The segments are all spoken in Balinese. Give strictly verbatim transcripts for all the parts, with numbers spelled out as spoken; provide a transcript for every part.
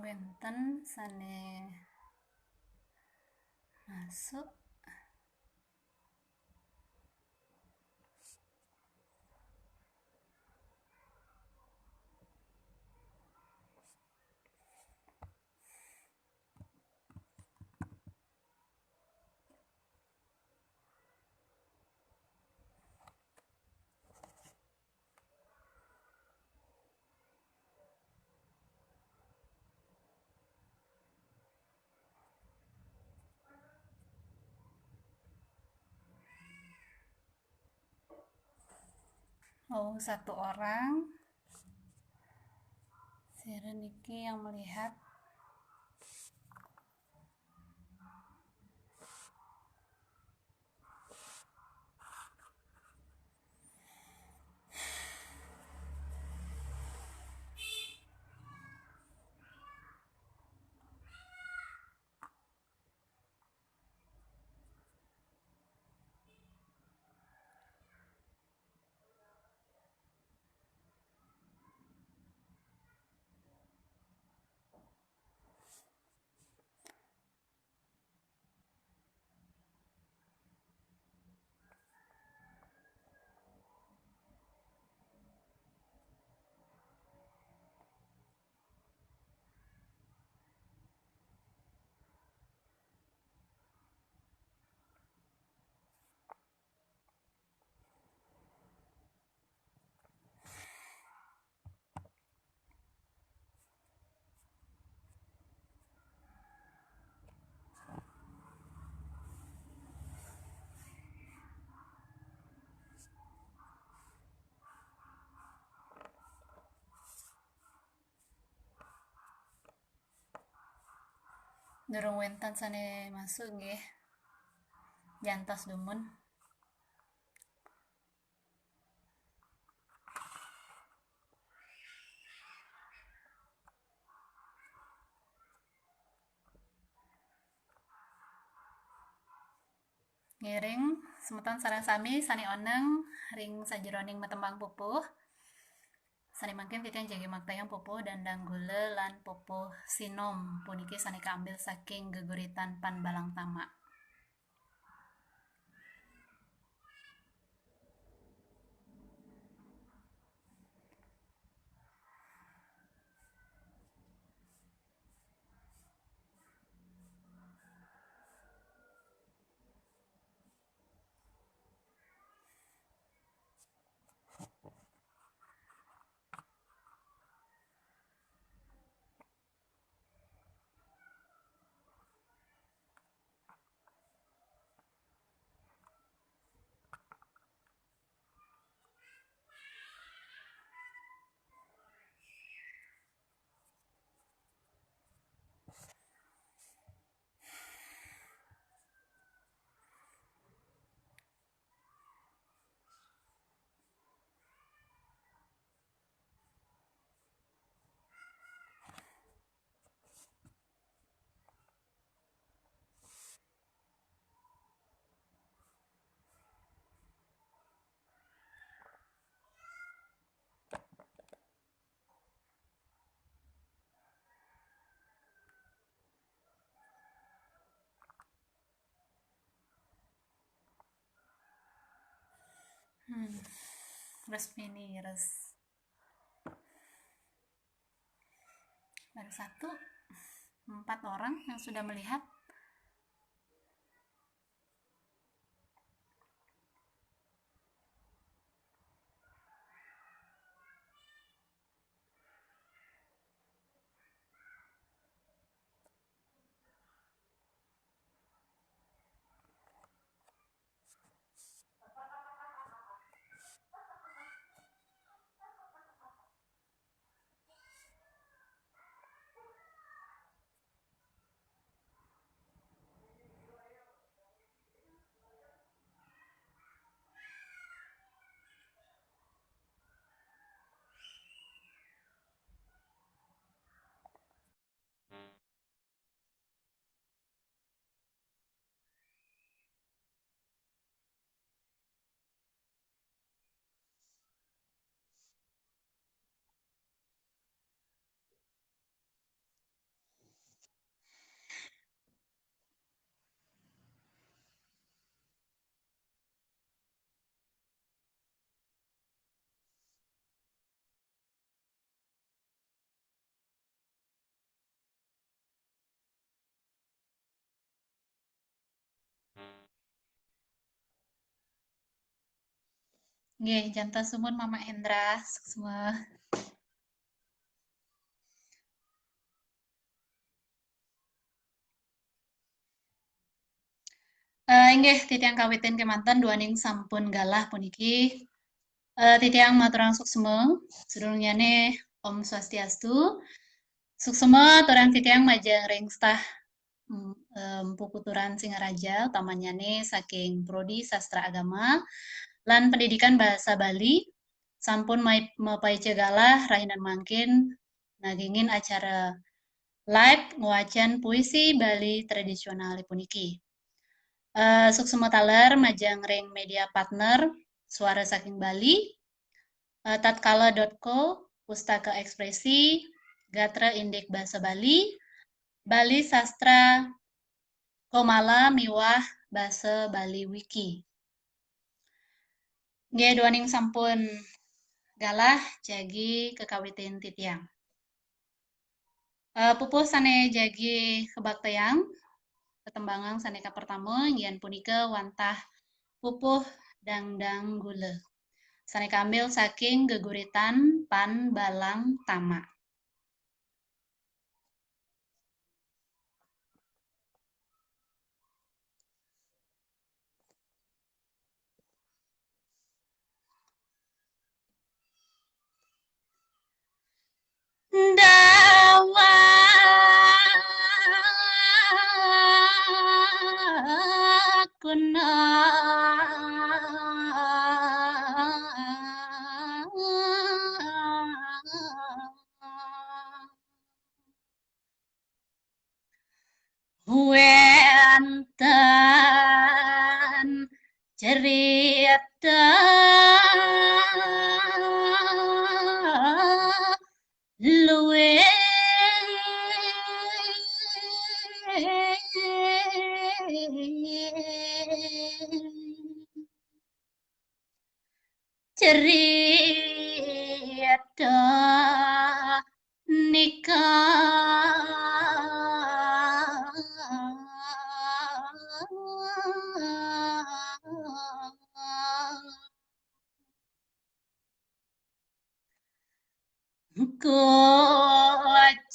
Wénten sané masuk. Oh, satu orang. Sira niki yang melihat. Durung wénten sané masuk nggih. Jantos dumun. Ngiring semeton sareng sami sané oneng ring sajeroning matembang pupuh. Sané mangkin titiang jagi maktayang pupuh dandang gula lan pupuh sinom puniki sané kaambil saking geguritan Pan Balang Tamak. Hmm, resmini res. Baru satu, empat orang yang sudah melihat. Nggih, jantos sumun Mama Hendra, suksma. Eh, inggih, titiang kawitin kemanten duaning sampun galah puniki. Eh, titiang maturang suksma, sadurungnyané Om Swastiastu. Suksma aturang titiang majeng ring setah, mm, eh, Mpu Kuturan Singaraja, utamannyané saking Prodi Sastra Agama lan Pendidikan Bahasa Bali, sampun mai-, mapaica galah rahinan mangkin nagingin acara live ngwacén puisi Bali tradisional puniki. Eh, suksma taler majeng ring media partner Suara Saking Bali, eh, tatkala dot co, Pustaka Ekspresi, Gatra Indik Basa Bali, Bali Sastra Komala miwah Basa Bali Wiki. Nggih, duaning sampun galah jagi kakawitin titiang. Eh, pupuh sané jagi kabaktayang, tetembangan sané kapertama inggih punika wantah pupuh Dangdang Gula. Sané kaambil saking geguritan Pan Balang Tama. Wénten cerita luwih cerita nika. Kocap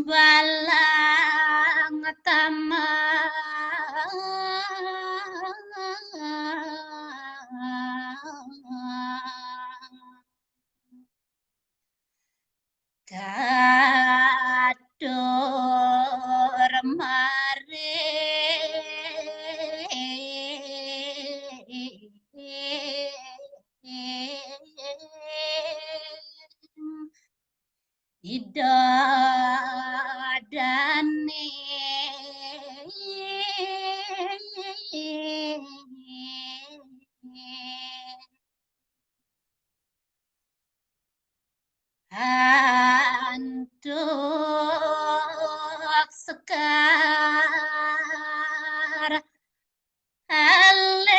Balang Tama. Katur mari Ida dani. Antuk sekar alit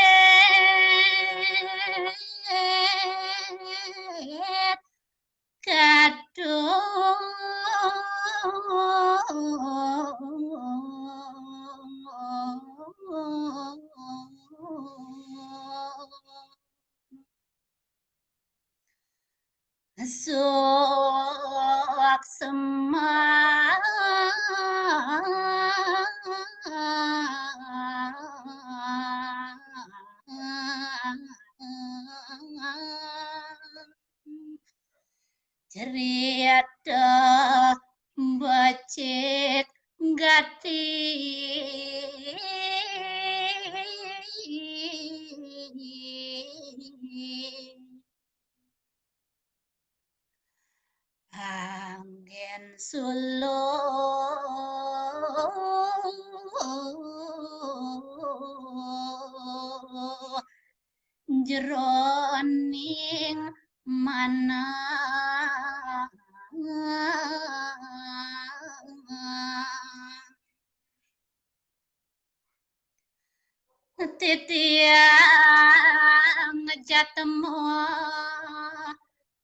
kadung. Suksma. Cerita becik gati. Anggén suluh jeroning manah. Titiang jatma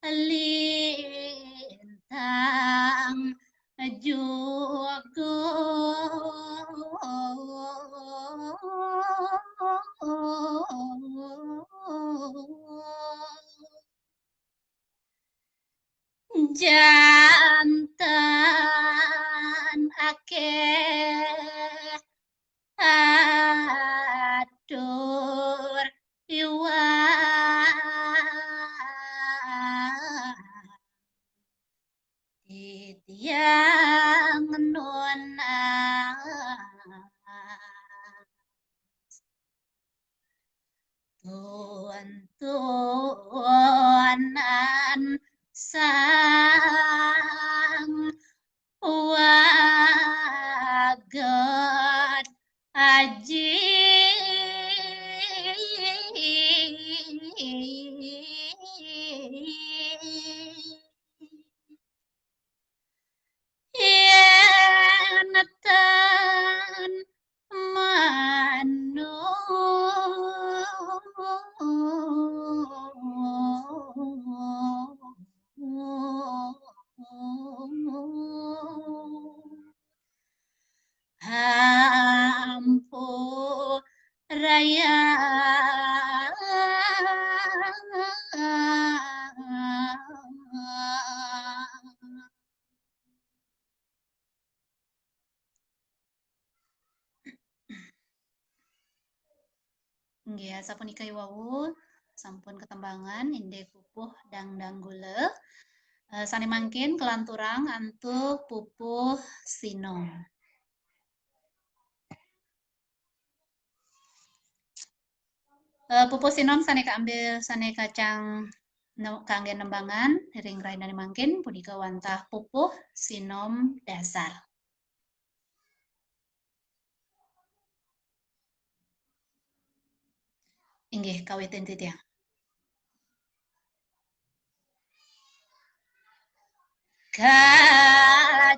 lintang jugo. Jantan akeh atur iwang titiang nunas. Tuntunan sang wagat aji. Yen ten manut ampuraya. Nggih, sapunika wau sampun ketembangan indik pupuh dangdang gula. Eh, sane mangkin kelanturang antuk pupuh sinom. Eh, pupuh sinom sane kaambil sane kacang ne-, kangge nembangan ring rahinaning mangkin punika wantah pupuh sinom dasar. Inggih, kawitin titiang. Kacerita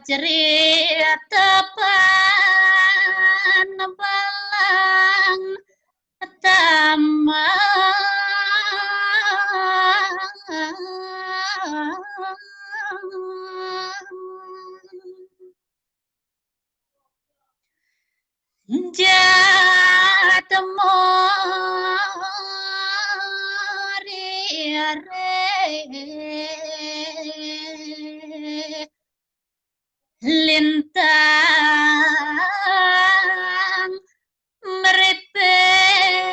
pan balang tamang. Jatmori lintang mripit.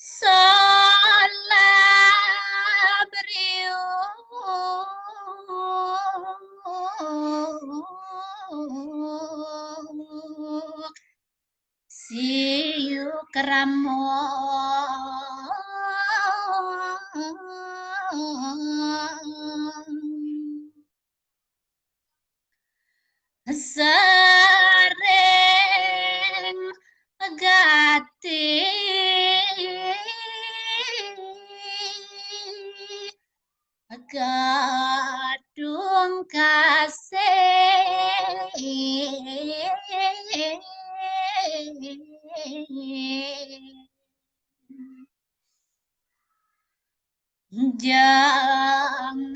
Sola briuk siu kramo. Sareng gati gadung kasih. Jangan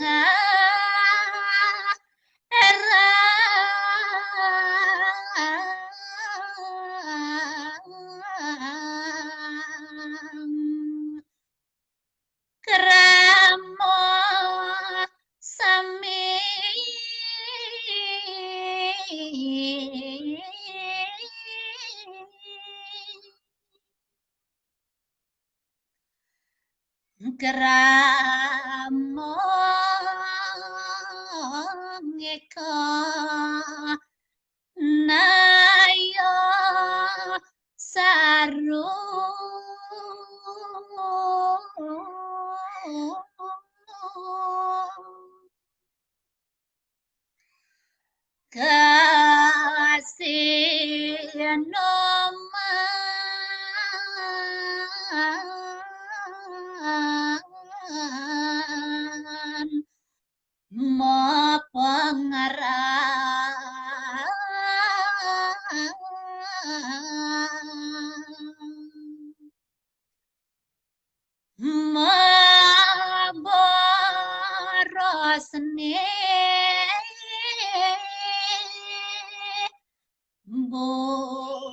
krama sami. Krama ngeka naya saru. Kasih noman mapangarang. Maboros ne bu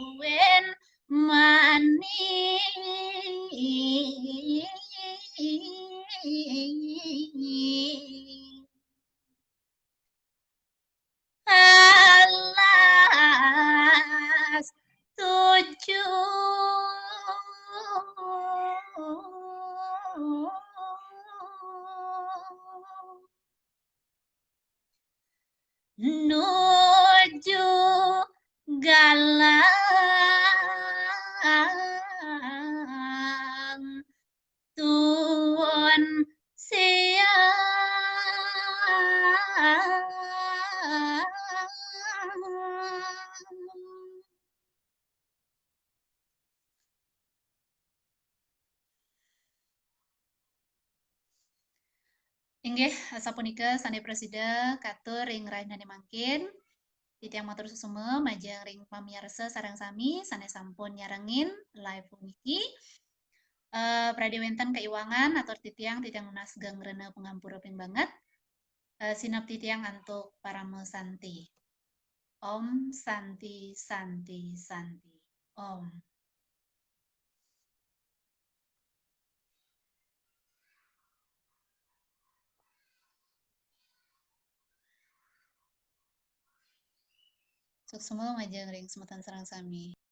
Inggih, sapunika sané prasida katur ring rahinané mangkin. Titiang matur suksma majeng ring pamiarsa sareng sami sané sampun nyarengin live puniki. Eh, pradé wénten kaiwangan atur titiang, titiang nunas geng rena pangampura ping banget. Eh, sineb titiang antuk parama santi. Om Santi, Santi, Santi. Om. Suksma majeng ring semeton sareng sami.